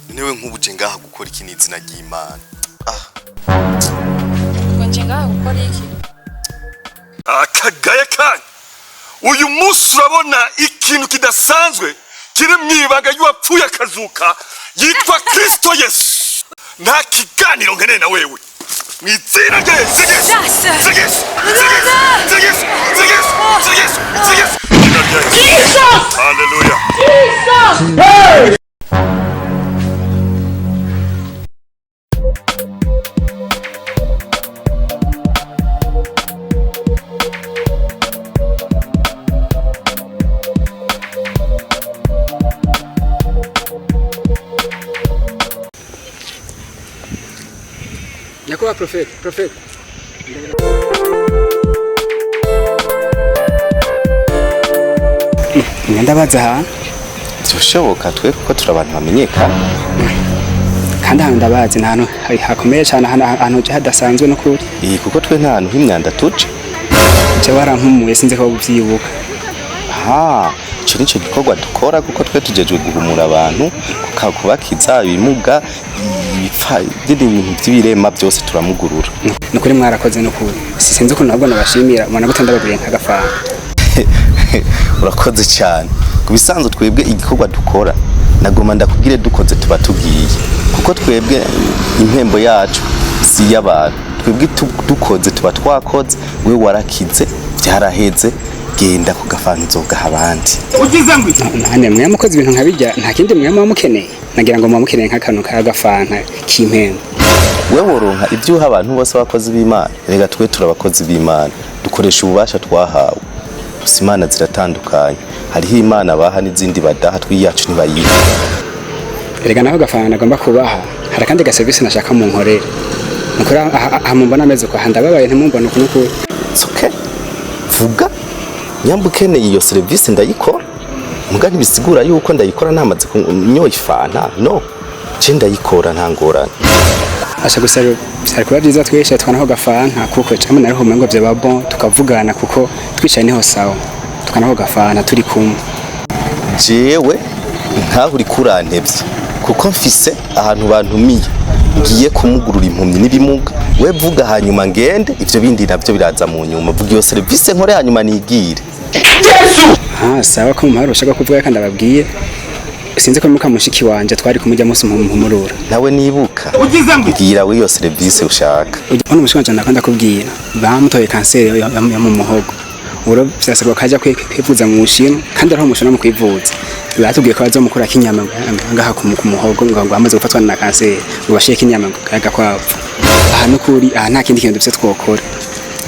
Niwe nk'ubuje ngaha gukora iki n'izina ry'Imana? Ah. Ngo nje ngaha gukora iki? Akagaya kanyu, uyu munsi urabona ikintu kidasanzwe kiri mu ibanga y'uwapfuye akazuka yitwa Kristo Yesu. Nta kiganiro nkeneye na wewe, mu izina rya Yesu. Dasa! Yesu, Yesu, Yesu, Yesu, Yesu, izina rya Yesu. Haleluya. Nyakubahwa Profeti, Profeti. Ndabaza ahantu. Byoshoboka twe kuko turi abantu bamenyekana. Kandi ahantu ndabazi ni ahantu hakomeye cyane, ahantu uje hadasanzwe n'ukuri. Iyi kuko twe nta hantu h'imyanda tuca. Je warampumuye, sinzi ko ubyibuka. Ha, ico nico gikorwa dukora kuko twe tujejwe guhumura abantu, kubakiza ibimuga, ibipfa, ibindi bintu by'ibirema byose turamugurura. Nukuri mwarakoze n'ukuri. Sinzi ukuntu nabwo nabashimira, mubona gute ndabaguriye nk'agafanta? Urakoze cyane. Ku bisanzwe twebwe igikorwa dukora, nagoma ndakubwire, dukoze tuba tugiye, kuko twebwe impembo yacu si iy'abantu. Twebwe dukoze tuba twakoze. We warakize, byaraheze, genda ku gafanta uzogaha abandi. Nane mwe mukoze ibintu nkabijya, nta kindi mwe muba mukeneye. Nagira ngo muba mukeneye nk'akantu k'agafanta k'impembo. We woronka ibyo uha abantu bose abakozi b'Imana. Rega twe turi abakozi b'Imana, dukoresha ububasha twahawe. Gusa imana ziratandukanye, hariho imana baha n'izindi badaha, twiyacu ntibayiha. Erega naho gafanta nagomba kubaha, hari akandi gaserivisi nashaka mu nkorere. Nukuri aha mumbona ameze uko, aha ndababaye, ntimumbone uku n'ukuri. It's okay. Vuga nyamba ukeneye iyo serivisi ndayikora, muga ntibisigura yuko ndayikora namaze kunyoye ifanta. No, je ndayikora nta ngorane. Asha gusa byari kuba byiza twese twanaho gafanta, kuko cyangwa nariho ngo byaba bon tukavugana, kuko twicaye niho sawa tukanaho gafanta turi kumwe. Jewe nkaho uri kurantevye kuko mfise ahantu bantumiye, ngiye kumugurura impumyi n'ibimuga. We vuga hanyuma ngende, ivyo bindi navyo biraza mu nyuma. Vuga iyo serivisi nkore hanyuma nigire. Ah, sawa, ko muhari ushaka kuvuga kandi ababwiye. Sinzi ko muka mushiki wanje twari kumujya munsi muhumurura. Nawe nibuka mbwira we iyo serivisi ushaka. Uno mushiki wanje ndakunda kubwira, bamutoye kanseri yo mu muhogo. Uro vyasabwa kaja kwivuza mu Bushinwa, kandi ariho mushona mu kwivuza. Batubwiye ko bazomukura kinyama ngaha ku muhogo, ngo amaze gufatwa na kanseri, ngo bashire kinyama kaga kwapfa. Aha nukuri aha nta kindi kintu dufise twokora.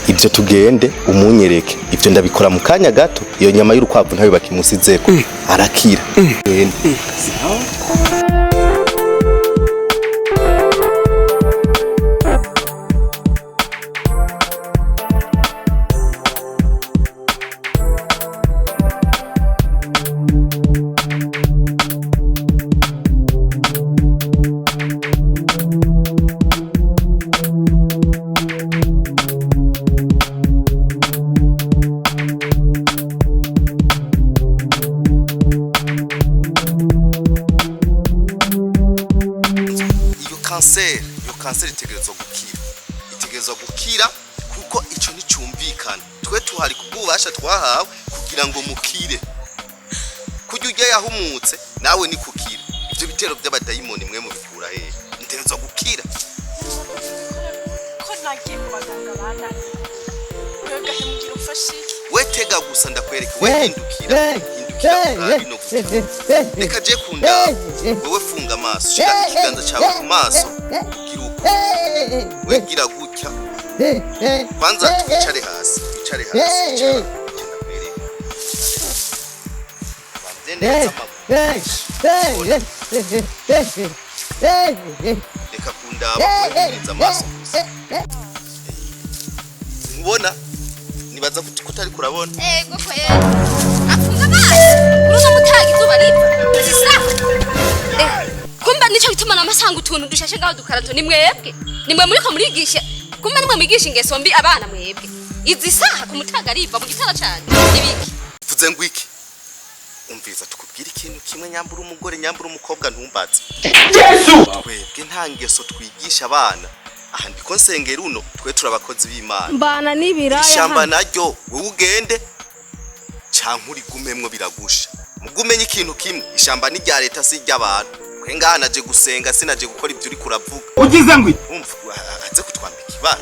Ibyo tugende umunyereke, ibyo ndabikora mu kanya gato. Iyo nyama y'urukwavu ntayo bakimusizeko, arakira. Gende. Iyo kanseri, iyo kanseri itegerezwa gukira, itegerezwa gukira, kuko ico nticumvikana. Twe tuhari kubw'ububasha twahawe kugira ngo mukire. Kurya urya yahumutse, nawe ni kukira. Ivyo bitero by'abadayimoni mwe mubikura hehe? Itegerezwa gukira. Ko nagiye ku baganga bananiye. Wewe gahemugira umfashe iki? We tega gusa ndakwereka. We hindukira, hindukira urabe no gutya. Reka je kundaba. Wewe funga amaso, shira ikiganza cyawe ku maso, gira uko. We gira gutya. Kwanza twicare hasi, twicare hasi, icara. Genda ndakwereka. Banze neza amaguru. Reka kundaba, wewe amaso gusa. Nkubona nibaza ko utari kurabona. Ego kweli. Afunga amaso. Uruno mutaga izuba riva. Sisa. Mutanga utuntu dushashe ngaho dukarato, ni mwebwe, nimwe muriko murigisha kumbe, nimwe mwigisha ingeso mbi abana mwebwe. Izi saha ku mutaga riva mu gitara cane nibiki? Vuze ngo iki? Umviza tukubwira ikintu kimwe, nyambura umugore, nyambura umukobwa, ntumbaze. Twebwe nta ngeso twigisha abana. Aha ndiko nsengera uno, twe turi abakozi b'Imana. Mbana n'ibiraya. Ishamba Hano. Naryo wowe ugende canke urigumemwo, biragusha. Muga umenye ikintu kimwe, ishamba ni irya leta, si iry'abantu. Twe ngaha naje gusenga, sinaje gukora ibyo uriko uravuga. Ugize ngo Umva, aze kutwambika ibara.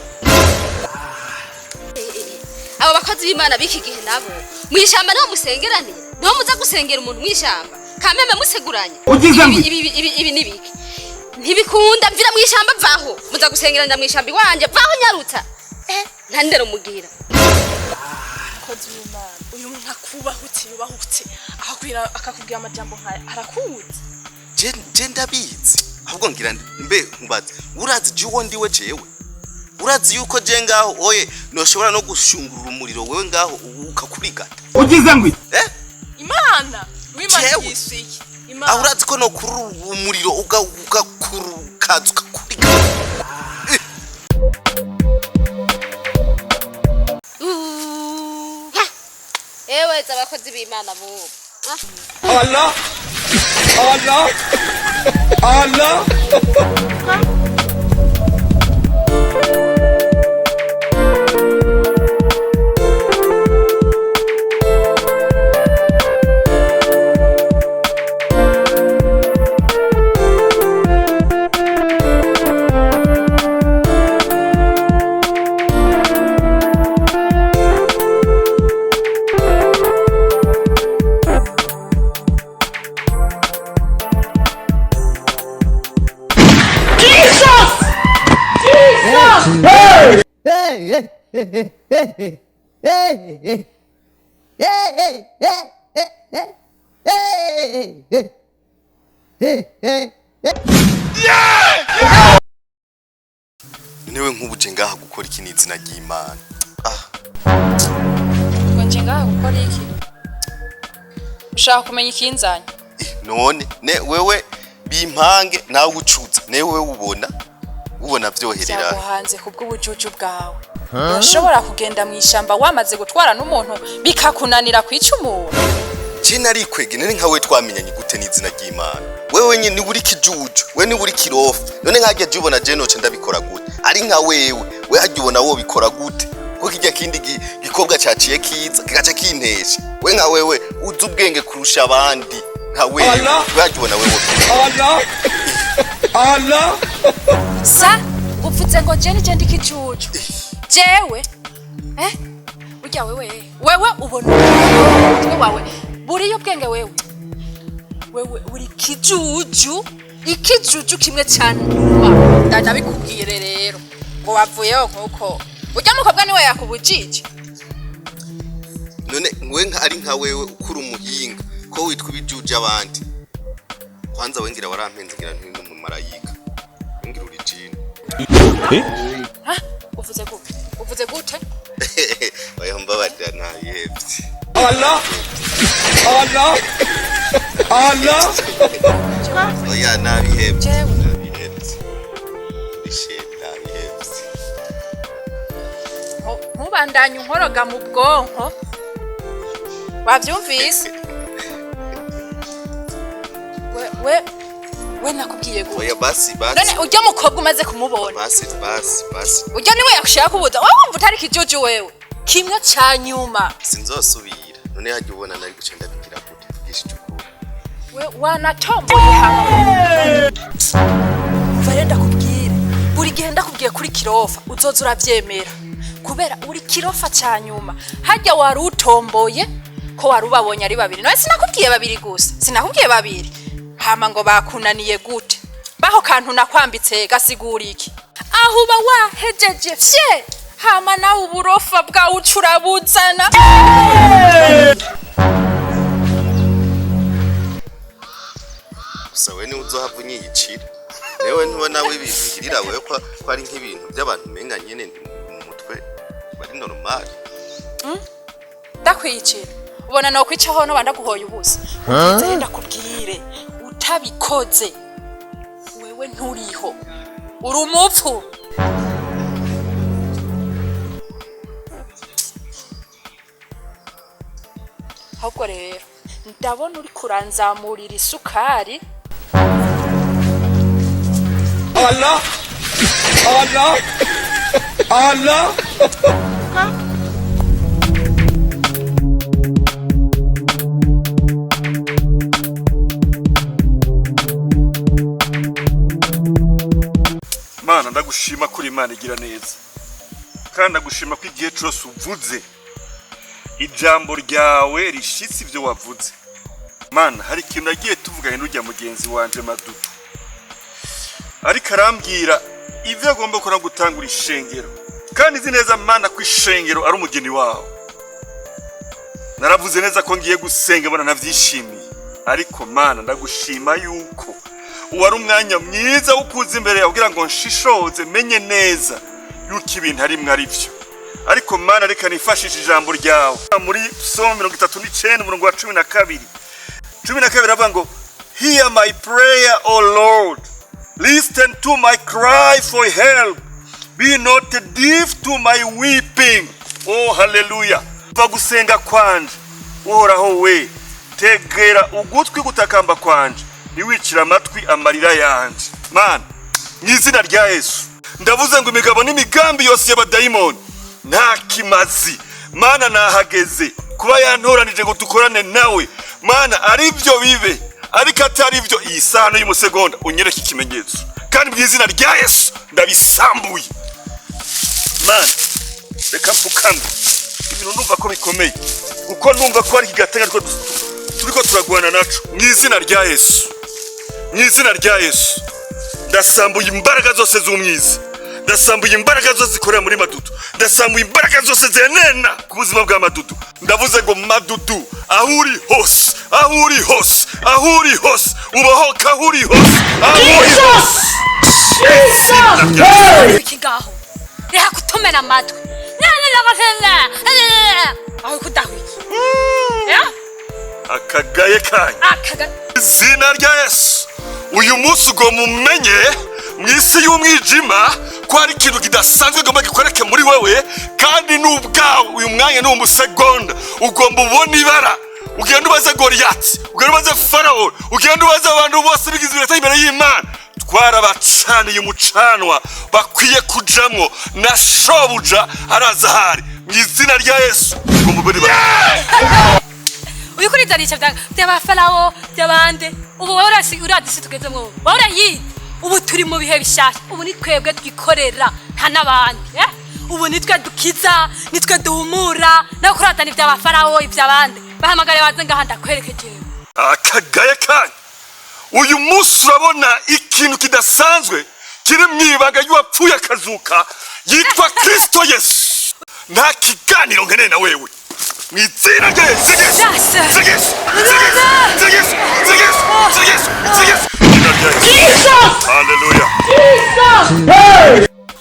Abo bakozi b'Imana b'iki gihe nabo mw'ishamba niho musengeranira, niho muza gusengera umuntu mw'ishamba kameme museguranye. Ugize ngo Ibi nibiki? Ntibikunda, mvira mw'ishamba, vaho muza gusengeranira mw'ishamba iwanje, vaho nyarutsa. Nta ndero mugira. Umukozi w'Imana, uyu muntu akubahutse, yubahutse, akakubwira, akakubwira amajambo nkaya, arakuzi. Je ndabizi, ahubwo ngira mbe nkubaze, urazi je uwo ndiwe? Jewe urazi yuko je ngaho oye noshobora no gushungurura umuriro, wewe ngaho ukakurigata? Ugize ngo Eh? Imana w'Imana. Jewe? Yisuye iki? Aho Imana. urazi ko nokurura umuriro ugakurukaza ukakurigata? Uha! Ewe abakozi b'Imana bubu. Allah, Allah, Allah. Niwe nk'ubuje ngaha gukora iki n'izina ry'Imana? Ah. Ngo nje ngaha gukora iki? Ushaka kumenya ikinzanye? Eh, none ne wewe bimpange nawe ucuza, ne wewe ubona vyoherera? Byaguhanze kubw'ubujuju bwawe. Urashobora kugenda mu ishamba wamaze gutwara n'umuntu, bikakunanira kwica umuntu? Je narikwege, none nkawe twamenyanye gute n'izina ry'Imana? Wewe nyine niba uri kijuju, we niba uri kirofa, none nkajya je ubona je noce ndabikora gute? Ari nka wewe, we hajya ubona wo bikora gute? Ko kijya kindi gikobwa caciye kiza kigaca kintesha. We nka wewe uzi ubwenge kurusha abandi, nka wewe. Allah! We hajya ubona wewe? Allah, Allah. Sa uvuze ngo je nije ndi kijuju? Jewe, eh, burya wewe, wewe ubona umutwe wawe buriyo ubwenge? Wewe, wewe uri kijuju, ikijuju kimwe cyane. Ndabikubwire rero ngo wavuyeho nkuko urya mukobwa niwe yakubujije. None we ari nka wewe ukura umuhinga ko witwa ibijuju abandi? Kwanza we ngira warampenze, ngira nturi n'umumarayika, ngira uri jini. Ha, uvuze gute? Uvuze gute? Oya, mbabarira, ntayihevye. Allah, Allah, Allah. Oya, nabihevye. Jewe. Nabihevye rishe, nabihevye. Ntubandanye unkoroga mu bwonko, wavyumvise? We nakubwiye gute? Oya, basi basi. None urya mukobwa umaze kumubona? Basi basi basi. Urya niwe yakushaka kubuza? Wowe wumva utari kijuju, wewe kimwe ca nyuma. Sinzosubira. None hajya ubona nari guca ndabigira gute? Vugisha ukuri. We wanatomboye hamwe. Umva rero ndakubwire, buri gihe ndakubwiye kuri kirofa uzoza uravyemera, kubera uri kirofa ca nyuma. Harya wari utomboye ko wari ubabonye ari babiri. None sinakubwiye babiri gusa? Sinakubwiye babiri? Hama ngo bakunaniye gute? Baho kantu nakwambitse gasigura iki? Aho uba wahejeje fye, hama nawe uburofa bwawe uca urabuzana. Gusa we niwe uzohava unyiyicira. Newe ntubona we ibintu ngirira wewe ko ari nk'ibintu by'abantu umenga nyene ndi mu mutwe bari normal? Ndakwiyicira? Ubona nokwicaho noba ndaguhoye ubusa? Ugeze, ndakubwire, utabikoze wewe. Wewe nturiho, uri umupfu. Ahubwo rero ndabona uri kuranzamurira isukari. Allah Allah Allah. Mana, ndagushima kuri Imana igira neza, kandi ndagushima ko igihe cyose uvuze ijambo ryawe rishitse ibyo wavuze. Mana, hari ikintu nagiye tuvuganye n'ujya mugenzi wanje Madudu, ariko arambwira ibyo agomba gukora gutangura ishengero, kandi nzi neza, Mana, ko ishengero ari umugeni wawe. Naravuze neza ko ngiye gusenga, mbona navyishimiye, ariko Mana, ndagushima yuko wari umwanya mwiza wo kuza imbere yawe kugira ngo nshishoze, menye neza yuko ibintu arimwe ari byo. Ariko Mana, reka nifashishe ijambo ryawe muri Psalm 39, umurongo wa 12. 12 avuga ngo: "Hear my prayer, O Lord, listen to my cry for help, be not deaf to my weeping." Oh haleluya! Va gusenga kwanje, Uhoraho we, tegera ugutwi gutakamba kwanje, ntiwicire amatwi amarira yanje. Mana, mu izina rya Yesu, ndavuze ngo imigabo n'imigambi yose y'abadayimoni nta kimazi. Mana, nahageze kuba yantoranije ngo dukorane nawe. Mana, ari byo bibe, ariko atari byo, iyi sahano y'umusegonda unyereke ikimenyetso, kandi mu izina rya Yesu ndabisambuye. Mana, reka mfukame, ibintu ndumva ko bikomeye, kuko numva ko ari ikigatanya turiko turagwana naco. Mu izina rya Yesu, mu izina rya Yesu, ndasambuye imbaraga zose z'umwiza, ndasambuye imbaraga zose zikorera muri Madudu, ndasambuye imbaraga zose zenena ku buzima bwa Madudu. Ndavuze ngo Madudu, aho uri hose, aho uri hose, aho uri hose, ubohoka, aho uri hose, aho uri hose. Iki ngaho reka kutumena amatwi aho kudahwiki. Akagaye kanyu. Akaga. Izina rya Yesu, uyu munsi ugomba umenye mu isi y'umwijima ko hari ikintu kidasanzwe ugomba gikoreke muri wewe, kandi n'ubwawe uyu mwanya ni umusegonda ugomba ubona ibara. Ugenda ubaze Goriyati, ugenda ubaze Farawo, ugenda ubaze abantu bose bigize ibireta imbere y'Imana, twarabacaniye umucanwa bakwiye kujamwo, na shobuja araza ahari. Mu izina rya Yesu, ugomba ubona ibara. Uriko urizanisha by'abafarawo, by'abande. Ubu wowe urazi isi tugezemwo, wowe urayizi. Ubu turi mu bihe bishasha, ubu ni twebwe twikorera, nta n'abandi, eh? Ubu nitwe dukiza, nitwe duhumura, nawe kuratana iby'abafarawo, iby'abandi. Bahamagare baze ngaha ndakwereke jewe. Akagaye kanyu, uyu munsi urabona ikintu kidasanzwe kiri mu ibanga ry'uwapfuye akazuka yitwa Kristo Yesu. Nta kiganiro nkeneye na wewe, mu izina rya Yesu. Yesu. Yesu, Yesu, Yesu, Yesu, Yesu, izina rya Yesu. Haleluya!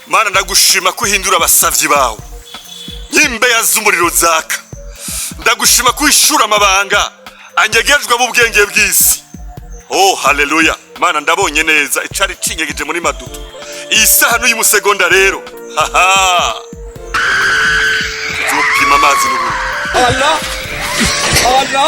Mana, ndagushima ko uhindura abasavyi bawe nk'imbeya z'umuriro zaka. Ndagushima ko uhishura amabanga anyegejwe mu bwenge bw'isi. Oh haleluya! Mana, ndabonye neza icari cinyegeje muri Madudu. Iyi saha n'uyu musegonda rero, haha, tuzopima amazi n'ubundi. Allah Allah.